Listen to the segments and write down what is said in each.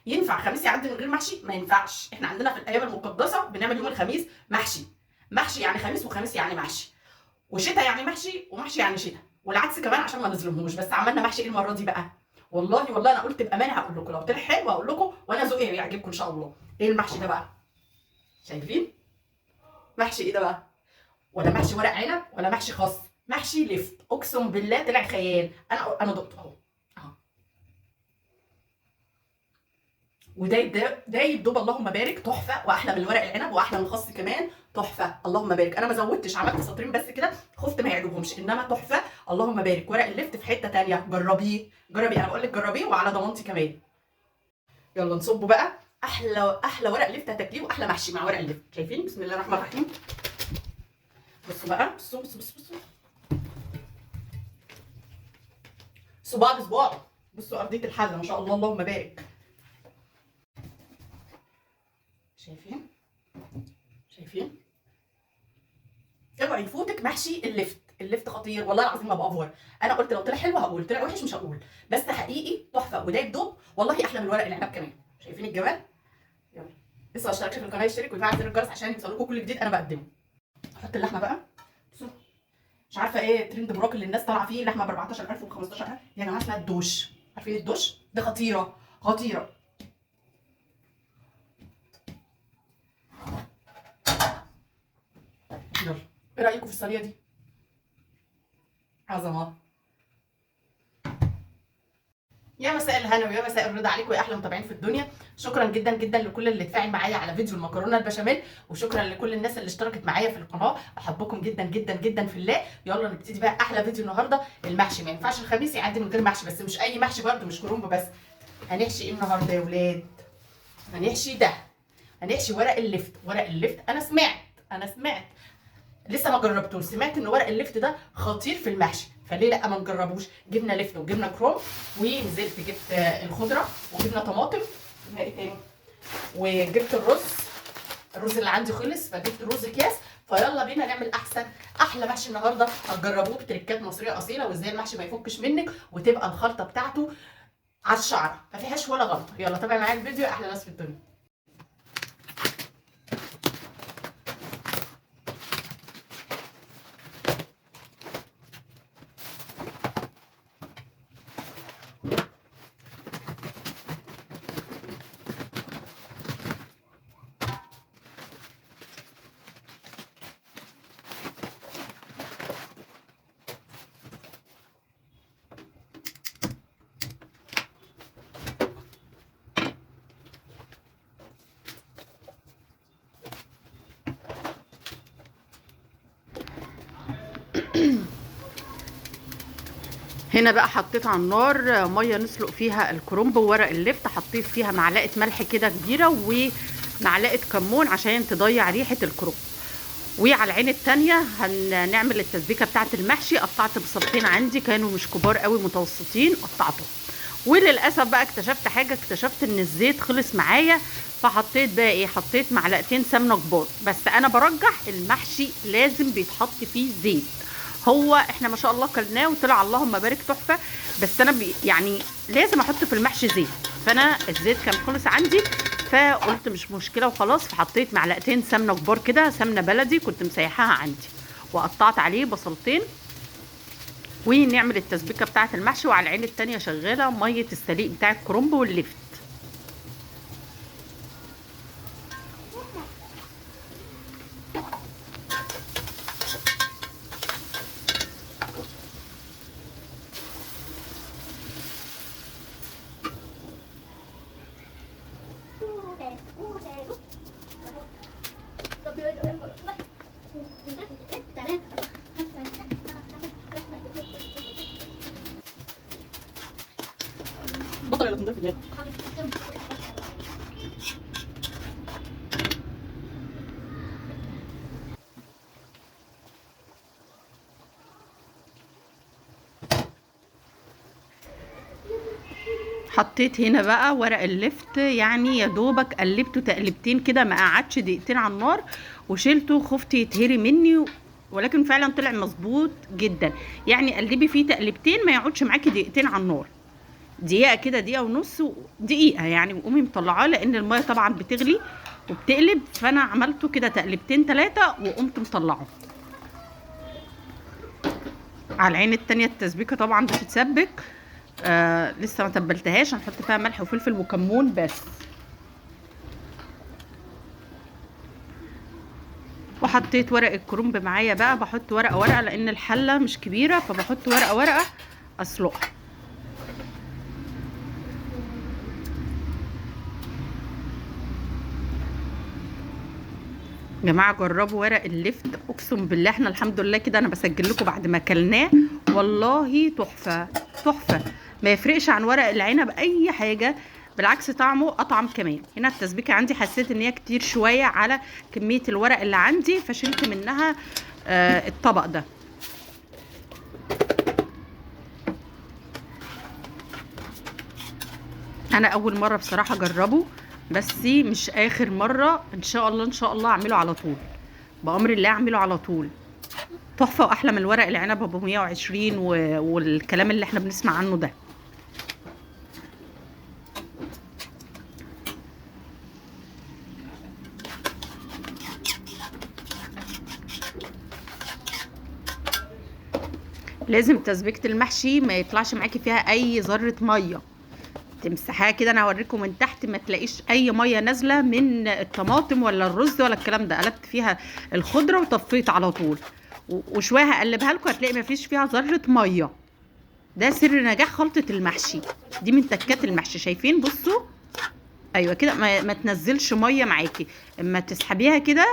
ينفع خميس يعدي من غير محشي؟ ما ينفعش. احنا عندنا في الايام المقدسة بنعمل يوم الخميس محشي. محشي يعني خميس، وخميس يعني محشي، وشتاء يعني محشي، ومحشي يعني شتاء، والعدس كمان عشان ما نظلمهوش. بس عملنا محشي ايه المرة دي بقى؟ والله والله انا قلت بامانه هقول لكم، لو طلع حلو هقول لكم، وانا ذوقي يعجبكم ان شاء الله. ايه المحشي ده بقى؟ شايفين محشي ايه ده بقى؟ ولا محشي ورق عنب ولا محشي خس، محشي لفت. اقسم بالله طلع خيال. انا دقته اهو اهو، ودايب دايب دوب، اللهم بارك، تحفة، واحلى من ورق العنب واحلى من الخس كمان، تحفة اللهم بارك. انا ما زودتش، عملت سطرين بس كده، خفت ما يعجبهمش، انما تحفة اللهم بارك. ورق اللفت في حتة ثانية، جربيه جربي، انا بقول لك جربيه وعلى ضمانتي كمان. يلا نصبه بقى. احلى احلى ورق لفت هتاكليه، واحلى محشي مع ورق اللفت. شايفين؟ بسم الله الرحمن الرحيم. بصوا بقى، بصوا بصوا بصوا بصوا، صباع بصباعه. بصوا ارضية الحلة ما شاء الله اللهم بارك. شايفين؟ شايفين؟ اوعي يفوتك محشي اللفت، اللفت خطير والله العظيم، ما بأفور. انا قلت لو طلع حلو هقول، طلع وحش مش هقول، بس حقيقي تحفة ودايب دوب، والله احلى من ورق العنب كمان. شايفين الجمال؟ يلا لسه ما اشتركش في القناة يشترك ويفعل زر الجرس عشان يوصلكوا كل جديد انا بقدمه. احط اللحمة بقى. بصوا مش عارفه ايه ترند براك اللي الناس طالعه فيه، لحمه ب 14000 وب 15000 يا جماعة، اسمها الدوش. عارفين الدوش؟ ده خطيرة خطيرة. يلا ايه رايكم في الصينية دي؟ عظمه. يا مساء الهنا ويا مساء الرضا عليكم يا احلى متابعين في الدنيا. شكرا جدا جدا لكل اللي اتفاعل معايا على فيديو المكرونه البشاميل، وشكرا لكل الناس اللي اشتركت معايا في القناة. احبكم جدا جدا جدا في الله. يلا نبتدي بقى احلى فيديو النهارده، المحشي. ما ينفعش الخميس يعدي من غير محشي، بس مش اي محشي برده، مش كرنب بس. هنحشي ايه النهارده يا ولاد؟ هنحشي ده، هنحشي ورق اللفت. ورق اللفت انا سمعت لسه ما جربتوش، سمعت ان ورق اللفت ده خطير في المحشي، فليه لا ما نجربوش؟ جبنا لفت وجبنا كروم، ونزلت جبت الخضرة وجبنا طماطم، جبنا ايه تاني، وجبت الرز. الرز اللي عندي خلص فجبت الرز اكياس. فيلا بينا نعمل احسن احلى محشي النهارده، هتجربوه بتركات مصرية اصيلة، وازاي المحشي ما يفكش منك وتبقى الخلطة بتاعته على الشعر ما فيهاش ولا غلطه. يلا تابع معايا الفيديو، احلى ناس في الدنيا. هنا بقى حطيت على النار مية نسلق فيها الكرنب وورق اللفت، حطيت فيها معلقه ملح كده كبيرة ومعلقة كمون عشان تضيع ريحه الكرنب. وعلى العين التانية هنعمل التسبيكه بتاعه المحشي. قطعت بصلتين عندي كانوا مش كبار قوي، متوسطين، قطعتهم. وللاسف بقى اكتشفت حاجة، اكتشفت ان الزيت خلص معايا، فحطيت بقى ايه، حطيت معلقتين سمنه كبار. بس انا برجح المحشي لازم بيتحط فيه زيت. هو احنا ما شاء الله كلناه وطلع اللهم بارك تحفة، بس انا يعني لازم احط في المحشي زيت، فانا الزيت كان خلص عندي فقلت مش مشكلة وخلاص. فحطيت معلقتين سمنه كبار كده، سمنه بلدي كنت مسيحاها عندي، وقطعت عليه بصلتين. ونعمل التسبيكه بتاعه المحشي. وعلى العين التانية شغالة مية السليق بتاع الكرنب واللفت. حطيت هنا بقى ورق اللفت، يعني يا دوبك قلبته تقلبتين كده، ما قعدش دقيقتين على النار وشيلته، خفت يتهري مني، ولكن فعلا طلع مظبوط جدا. يعني قلبي فيه تقلبتين، ما يقعدش معاكي دقيقتين على النار. دقيقة كده، دقيقة ونص، دقيقة يعني، وقومي مطلعاه، لان المية طبعا بتغلي وبتقلب. فانا عملته كده تقلبتين 3 وقمت مطلعه. على العين التانية التسبيكه طبعا بتتسبك، لسه ما تبلتهاش، هنحط فيها ملح وفلفل وكمون بس. وحطيت ورق الكرنب معايا بقى، بحط ورقة ورقة لان الحلة مش كبيرة، فبحط ورقة ورقة اسلقها. جماعة جربوا ورق اللفت، اقسم بالله احنا الحمد لله كده انا بسجل لكم بعد ما اكلناه، والله تحفة تحفة، ما يفرقش عن ورق العنب اي حاجة، بالعكس طعمه اطعم كمان. هنا التسبيكه عندي حسيت ان هي كتير شوية على كمية الورق اللي عندي، فشلت منها الطبق ده. انا اول مرة بصراحة اجربه، بس مش اخر مرة ان شاء الله. ان شاء الله اعمله على طول بامر الله، اعمله على طول، تحفة واحلى من الورق العنب ابو 120 والكلام اللي احنا بنسمع عنه ده. لازم تسبيكه المحشي ما يطلعش معاكي فيها اي ذره مية، تمسحها كده، انا هوريكم من تحت ما تلاقيش اي مية نازله من الطماطم ولا الرز ولا الكلام ده. قلبت فيها الخضرة وطفيت على طول، وشوية هقلبها لكم هتلاقي ما فيش فيها ذره مية. ده سر نجاح خلطه المحشي دي، من تكات المحشي. شايفين؟ بصوا، ايوه كده، ما تنزلش مية معاكي، اما تسحبيها كده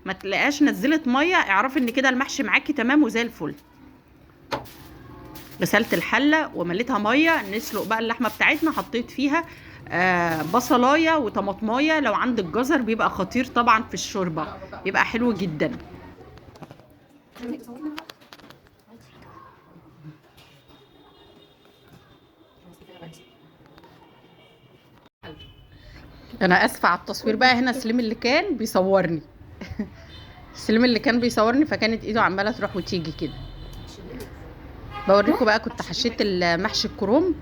ما تلاقيهاش نزلت مية، اعرفي ان كده المحشي معاكي تمام وزي الفل. غسلت الحلة ومليتها مية، نسلق بقى اللحمة بتاعتنا. حطيت فيها بصلايه وطماطمايه، لو عندك جزر بيبقى خطير طبعا في الشوربة، بيبقى حلو جدا. انا اسفه على التصوير بقى، هنا سليم اللي كان بيصورني سليم اللي كان بيصورني، فكانت ايده عماله تروح وتيجي كده. بوريكم بقى كنت حشيت المحشي الكرنب،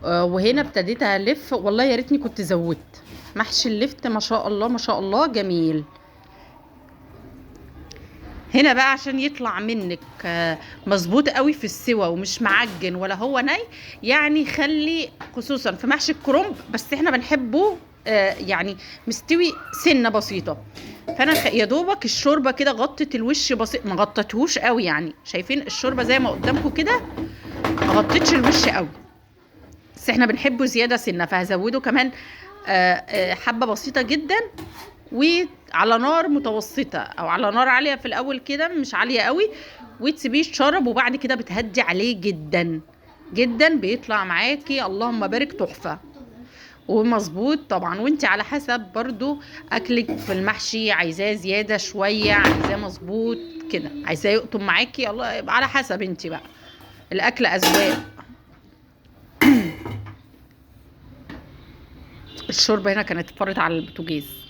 وهنا ابتديت الف. والله يا ريتني كنت زودت محشي اللفت، ما شاء الله ما شاء الله جميل. هنا بقى عشان يطلع منك مظبوط قوي في السوا ومش معجن ولا هو ني، يعني خلي خصوصا في محشي الكرنب، بس احنا بنحبه يعني مستوي سنة بسيطة. فانا يا دوبك الشوربة كده غطت الوش بسيط، ما غطتهوش قوي يعني، شايفين الشوربة زي ما قدامكم كده، ما غطتش الوش قوي، بس احنا بنحبه زيادة سنة، فهزوده كمان حبه بسيطة جدا، وعلى نار متوسطه او على نار عالية في الاول كده، مش عالية قوي، وتسيبيه يتشرب، وبعد كده بتهدي عليه جدا جدا، بيطلع معاكي اللهم بارك تحفة ومظبوط طبعا. وانت على حسب برضو اكلك في المحشي، عايزاه زيادة شوية، عايزاه مظبوط كده، عايزاه يقطم معاكي، الله يبقى على حسب انت بقى، الاكل اذواق. الشوربة هنا كانت فرط على البوتاجاز.